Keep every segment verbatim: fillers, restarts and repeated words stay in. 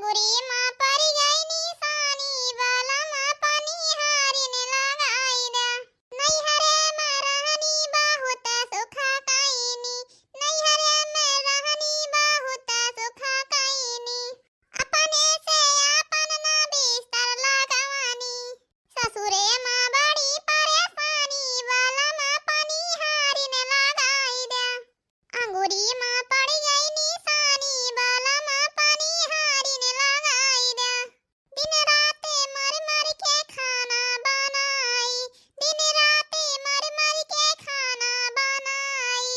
अंगुरी मा पड़ि गई निसानी, बलम पनिहारिन लगाई द्या। नैहरे मा रहनी बहुत सुख कइनी, नैहरे मा रहनी बहुत सुख कइनी। अपने से आपन ना बिस्तर लगवनी, ससुरे मा बड़ी परेसानी, बलम पनिहारिन लगाई द्या। अंगुरी मा पड़ि गई निसानी, बलम पनिहारिन लगाई द्या। दिन रात मर मर के खाना बनाई, दिन रात मर मर के खाना बनाई।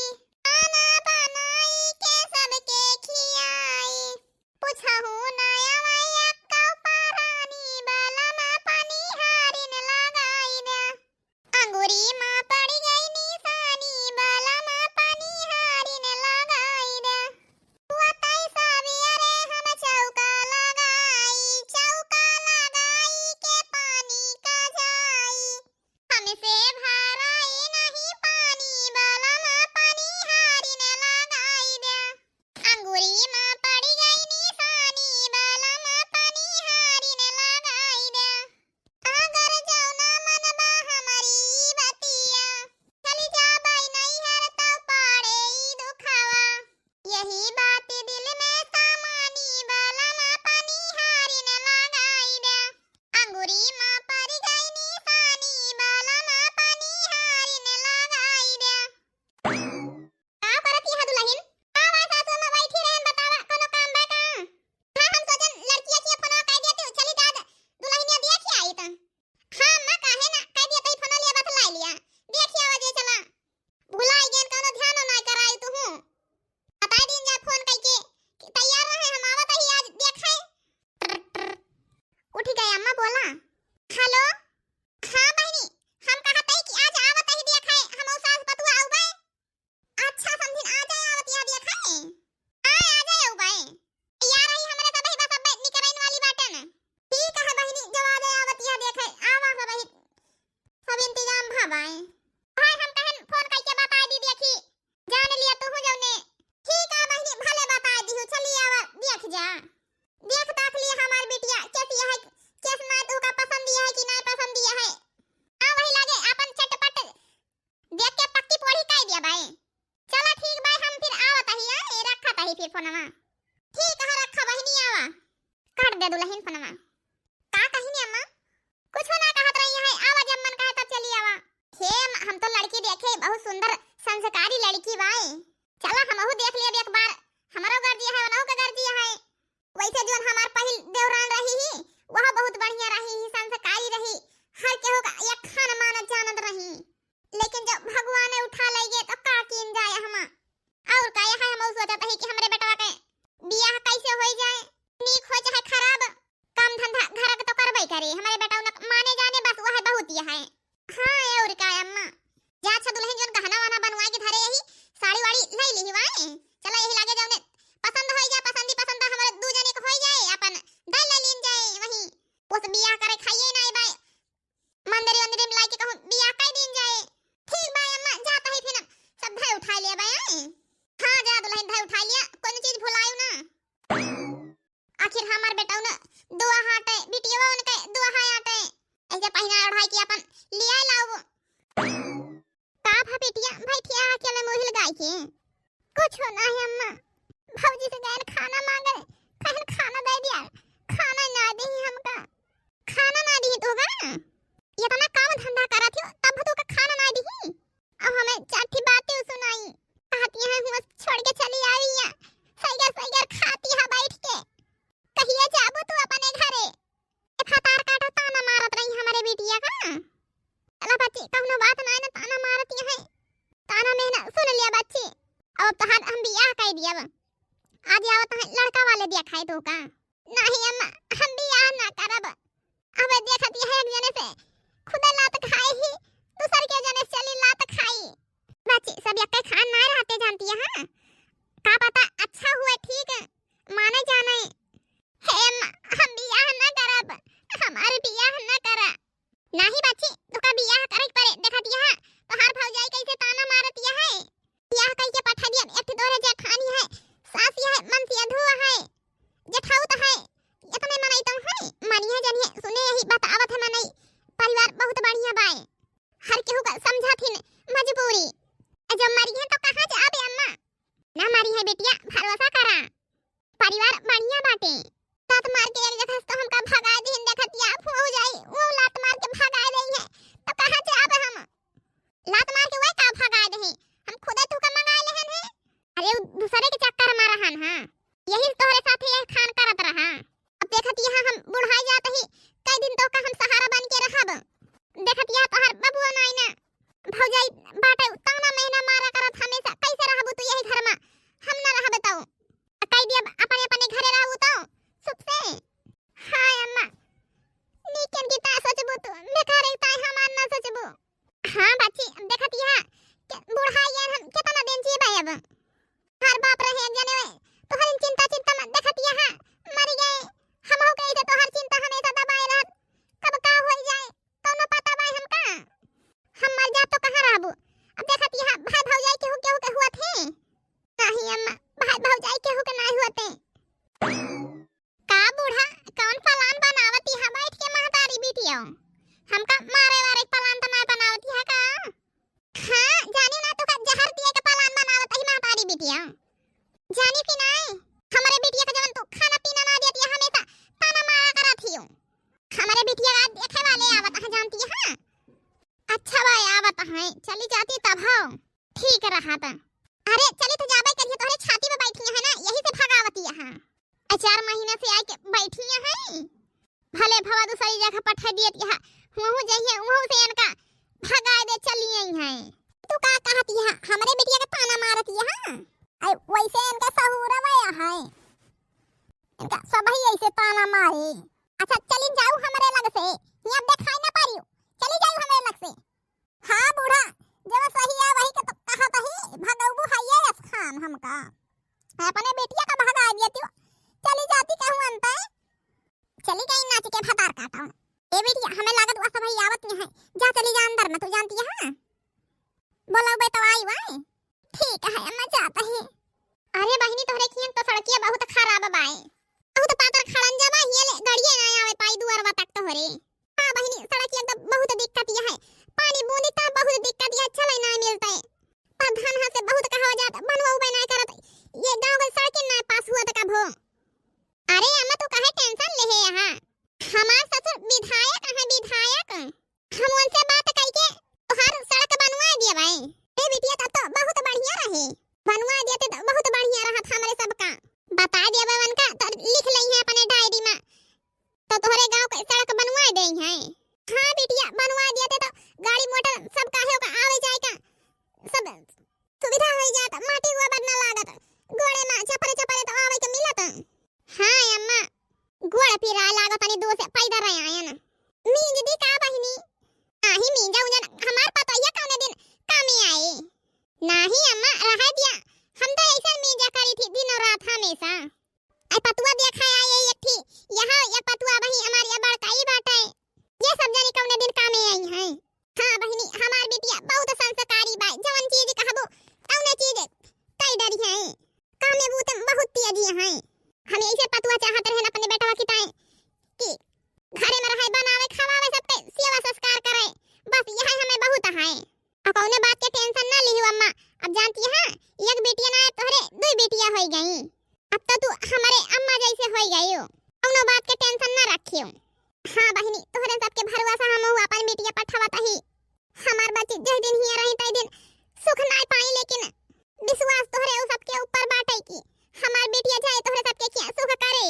खाना बनाई के सबके खियाई। पूछहु ना आवै एक्कौ परानी, बलम पनिहारिन लगाई द्या। अंगुरी मा पड़ि गई निसानी, बलम पनिहारिन लगाई द्या। हुअतै सबेरे हम चौका लगाई, चौका लगाई के पानी कजाई। हमसे भराई नहीं पानी, बलम पनिहारिन लगाई द्या। अंगुरी मा पड़ि गई निसानी, बलम पनिहारिन लगाई द्या। अगर जौना मन बा हमरी बतिया, चली जाबै नैहर तौ पाड़े ई दुखवा। यही बात दिल में समानी, बलम पनिहारिन लगाई द्या। अंगुरी मा पड़ि गई निसानी, बलम पनिहारिन लगाई द्या। का करत हया दुलहिन? का बा सासु अम्मा, बैठी रहेन, बतावा, कौनो काम बा का? हाँ, हम सोचन लड़किया के फोनवा कइ देती हूँ, चली जात दुलहिनिया देखि आई त। हाँ अम्मा, काहे ना, कइ दिया तई फोन लिया, बतलाइ लिया, देखि आवा जे चला। भुलाइ गेन, कौनो ध्यान ना कराई तू हूँ। बताइ दीन जा फोन कइके कि तैयार रहे, हम आवत ही आज देखे। उठि गए अम्मा, बोला। हेलो, हाँ बहिनी, हम कहत हई कि आज आवत ही देखे, हम सास पतुआ आउबे। अच्छा समधिन, आ जाए आवतिया देखे। हाँ, आ जाए आउबे। तैयार रही, हमरे सबही बस अब्बे निकरइन वाली बाटेन। ठीक है बहिनी, जब आ जाए आवतिया देखे, आवा सबही, सब इंतजाम भबाए। भाई हम कहन फोन कइके बताइ दी देखी, जान लिया तू हूँ जौने। ठीक है बहिनी, भले बताइ दिहु, चली आवा देख जा। देख ताक लिया हमार बिटिया कैसी है, कैस ना तोहका पसंद है कि नाहीं पसंद है। आ वही लागे आपन चटपट देख के पक्की पोड़ी कइ दिया भाई। चला ठीक भाई, हम फिर आवत ही, हाँ, ए रखत ही फिर फोनवा। ठीक है, रखा बहिनी, आवा। काट दे दुलहिन फोनवा। का कहिनी अम्मा? कुछ ना कहत रही है, आवा जब मन कहे तब चली आवा। हे अम्मा, हम तो लड़की देखे, बहुत सुंदर संस्कारी लड़की बाए। चला हमहू देख लेब एक बार, हमरो गर्जी है, उनहू के गर्जी है। वैसे जौन हमार पहिल देवरान रही ही, वह बहुत बढ़िया रही ही, संस्कारी रही, हर केहू का एक खान मानत जानत रही। लेकिन जब भगवान उठा लइगे तो का कीन जाए हमा। और का, यह हम सोचत ही कि हमरे बेटवा के बियाह कैसे होई जाए, नीक हो चाहे खराब, काम धंधा घर के तो करबे करे, हमरे बेटवा न माने जाने बस वह बहुत यह है। हाँ, और का अम्मा, जा अच्छा दुलहिन जौन गहना वहना बनवाए के धरे यही, साड़ी वाड़ी लइ लिही वाए। चला यही लागे जौने पसंद होई जा, पसंदी पसंद हमरे दू जने के होई जाए, अपन दइ लइ लीन जाए वही। उस बियाह करे खाइए ना बाए, मंदिर वंदिर में लाइके कहूँ बियाह कइ दीन जाए। ठीक बाए अम्मा, जात ही फिर हम सब धइ उठाइ लेबे। हाँ, जा दुलहिन धइ उठाइ लिया, कौनो चीज भुलायु ना। आखिर हमार बेटवा न दुआ हाटे, बिटिया उनके दुआ हाटे। ऐसे पहिना ओढ़ाई के अपन लिया लाओ। का भा बिटिया, बैठिया आके में मुहिल गाय के? कुछ ना है अम्मा, भौजी से गए खाना मांगे, कहन खाना दइ दिया, खाना ना दी हमका। खाना ना दी तू का? इतना काम धंधा करत हो, तब तू का खाना ना दी? अब हमें चार ठी बातें सुनाई। कहती है, "हुआं से छोड़ के चली आई है, सैगर सैगर खाती है बैठ के। कहिए जाबू तू अपने घरे?" ए फतार काटा ताना मारत रही हमारे बिटिया का। अला बच्ची, कौनो बात ना है ना, ताना मारती है। ताना में ना सुन लिया बच्ची। अब तोहार हम बियाह कइ दिया। आज आवत है लड़का वाले देखाए तो का? नहीं अम्मा, हम बियाह ना करब। अब देखत यह एक जने से खुदा लात खाए ही, दूसर के जने से चली लात खाई। बच्ची, सब यक्के खान ना रहते जानती है, हाँ? का पता अच्छा हुए ठीक, माने जाने। हे अम्मा, हम बियाह ना करब, हमार बियाह ना करा। नाही बच्ची, तोका बियाह करे के परे, देखत यह तोहार भौजाई कैसे ताना मारत यह है। बियाह कइके पठा दिया, एक ठे तोरे जेठानी है, सास यह है, मनसिया धुआ है, जेठाउत है, जनिए सुने यही बतावत है मनई, परिवार बहुत बढ़िया बाए, हर केहू का समझत हिन मजबूरी। जब मरिहैं तो कहाँ जाबे अम्मा? ना मरिहैं बिटिया, भरोसा करा, परिवार बढ़िया बाटे। लात मार के एक जगह से तो हमका भगाए दिहिन, देखत या फूह जाई, वो लात मार के भगाए देइहैं, तो कहाँ जाबे हम? लात मार के वही का भगाए देही, हम खुदे तोहका मंगाए लेहन है। अरे उ दूसरे के चक्कर मा रहन हा, यही से तोहरे साथे यह खान करत रहा। अब देखत यहाँ हम बुढ़ाई जात ही, कई दिन तोहका हम सहारा बन के रहब। देखत यहाँ तोहर बबुआ नाई ना, भौजाई बाटे ताना मेहना मारा करत हमेशा, कैसे रहबू तू यही घर मा, हम ना रहबे तऊ। कई दिया अपने अपने घरे रहबू तऊ सुख से। हाँ अम्मा, नीकन की ताय सोचबू तू, बेकारे ताय हमार ना सोचबू। हाँ बच्ची, अब देखत यहाँ के बुढ़ाई यार हम कितना दिन जीबे अब। हर बाप रहे एक जने, तोहर चिंता चिंता मत देखत यहाँ मर गए। हमहू के ऐसे तोहर चिंता हमेशा दबाए रहत, कब का होई जाए, कौनो पता बाय हमका? हम मर जाब तो कहाँ रहबू? अब देखत यहाँ भाई भौजाई केहू केहू के हुआ थे। नहीं अम्मा, भाई भौजाई केहू के नहीं हुआ थे। का बूढ़ा, कौन plan बनावत यहाँ बैठ के महतारी बिटिया? हमका मारे वारे के plan तो नहीं बनावत यहाँ का? हाँ, जानी ना तो का जहर दिए के plan बनावत ही महतारी बिटिया। जानी कि नहीं? हमरे बिटिया का जवन तू खाना पीना ना देती है, हमेशा ताना मारा करत हियो। हमरे बिटिया का देखे वाले आवत है जानती है। अच्छा भाई आवत है, चली जाती तब हो। ठीक रहत। अरे चली तो जाबे करिए, तोहरे छाती पे बैठी है ना, यही से भगावती है। आ, चार महीना से आके बैठी है, भले भवा दूसरी जगह पठा दिए यहाँ, वहू जाइए, वहू से इनका भगाए दे चली आई है। तू का कहती है, हमरे बिटिया के ताना मारती है? आई वैसे इनका सहूर वया है, इनका सब ही ऐसे ताना मारे। अच्छा चली जाऊ हमरे लग से, यहाँ देखाई ना पारियो, चली जाऊ हमरे लग से। हाँ बूढ़ा, जब सही है वही के तो कहत ही, भगौबू हइये असखान हमका। अपने बेटिया का भगा दिया तू, चली जाती कहूँ अंत। चली गई नाच के भतार काटा। ए बेटिया, हमें लागत वह सब ही आवत नहीं है, जा चली जा अंदर में, तू जानती है हाँ? बोलौबे तो आई वाई। ठीक है अम्मा, जात ही। अरे बहिनी, तोहरे खियन तो सड़किया बहुत खराब बाए, बहुत पातर खड़ंजा बा, हियाँ ले गड़िए ना आवे पाई दुअरवा तक तोहरे। हाँ बहिनी, सड़क एकदम बहुत दिक्कत यह है, पानी बूंदी का बहुत दिक्कत यह, चले ना मिलते। प्रधान हाँ से बहुत कहा जात, बनवाऊ बे ना करत, ये गाँव के सड़क ना पास हुआ तो कभो। अरे अम्मा, तू काहे tension ले है यहाँ? हमार ससुर विधायक है, विधायक। हम उनसे बात करके तोहार सड़क बनवा दिया भाई। ए बिटिया, तब तो बहुत बढ़िया रहे, बनवा देते तो बहुत बढ़िया रहत हमरे सबका। बता दिया भाई उनका तो लिख लई है अपने diary में, तो तोहरे गाँव के सड़क बनवा दे हैं। हाँ बिटिया, बनवा देते तो गाड़ी मोटर सब काहे का आवे जाए का सब सुविधा हो जात, माटी हुआ बद ना लागत, गोड़े में चपरे चपरे तो आवे के मिलत। हाँ अम्मा, गोड़ पिराए लागत, तनी दूर से पैदल रह आयन। मींज दी का बहिनी? नाही मींजा उंजा, हमार पतोहिया कौने दिन कामे आए। नाही अम्मा, रहे दिया, हम तो ऐसा मींजा करी थी दिनों रात हमेशा। आई पतुआ देखा आई एक थी, यहाँ एक पतुआ वही हमारी बड़काई बाटे। ये सब जानी कौने दिन कामे आई हैं। हाँ बहिनी, हमार बिटिया बहुत संस्कारी बा, जवन चीज कहबो तौने चीज कई डरी है। कामे बूते में बहुत तेजी है। हम ऐसे पतुआ चाहत रहन अपने बेटवा की ताई कि घरे में रहे, बनावे, खवावे, सबके सेवा संस्कार करे, बस यही हमें बहुत है। अब कौने बात के tension ना लिहो अम्मा, अब जानती है एक बिटिया ना तोहरे दुई बिटिया हो गई। अब तो तू हमारे अम्मा जैसे हो गई हो, कौनो बात के tension ना रखियो। हाँ बहिनी, तोहरे सबके भरोसा हम अपन बिटिया पठावत ही। हमार बच्ची जय दिन हिया रही तय दिन सुख ना पाई, लेकिन विश्वास तोहरे उ सबके ऊपर बाटे कि हमार बिटिया जाए तोहरे सबके क्या सुख करे।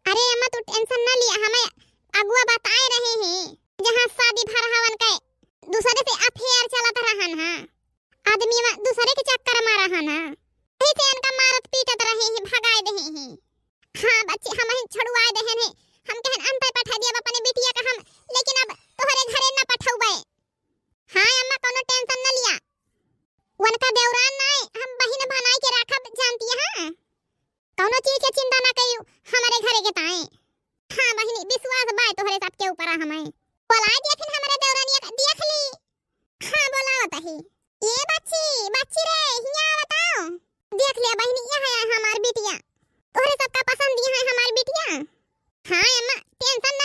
अरे अम्मा, तू tension ना लिया, हमें अगुआ बताए रहे हैं, जहाँ शादी भर हवन के दूसरे से affair चलत रहन हा, आदमी वा दूसरे के चक्कर में रहन हा, यही से इनका मारत पीटत रहे हैं, भगाए दे हैं। हाँ बच्ची, हम ही छुड़वाए दे हैं, हम कहन अंत पठा दिया अपने बिटिया का हम, लेकिन अब तोहरे घरे न पठौबे। हाँ अम्मा, कोनो tension न लिया। उनका देवरान नाय, हम बहिन बनाई के राखब, जानती है? कोनो चीज के चिंता ना करियो, हमारे घरे के ताए। हाँ बहिनी, विश्वास बाय तोहरे सबके ऊपर हमें। बोलाए दिया फिर हमारे देवरानिया का, देख ली। हाँ, बोलावत ही। ये बच्ची, बच्ची रे, हिया बताओ। देख लिया बहिनी, यह है हमार बिटिया। तोहरे सबका पसंद यह है हमार बिटिया। हाँ अम्मा, tension न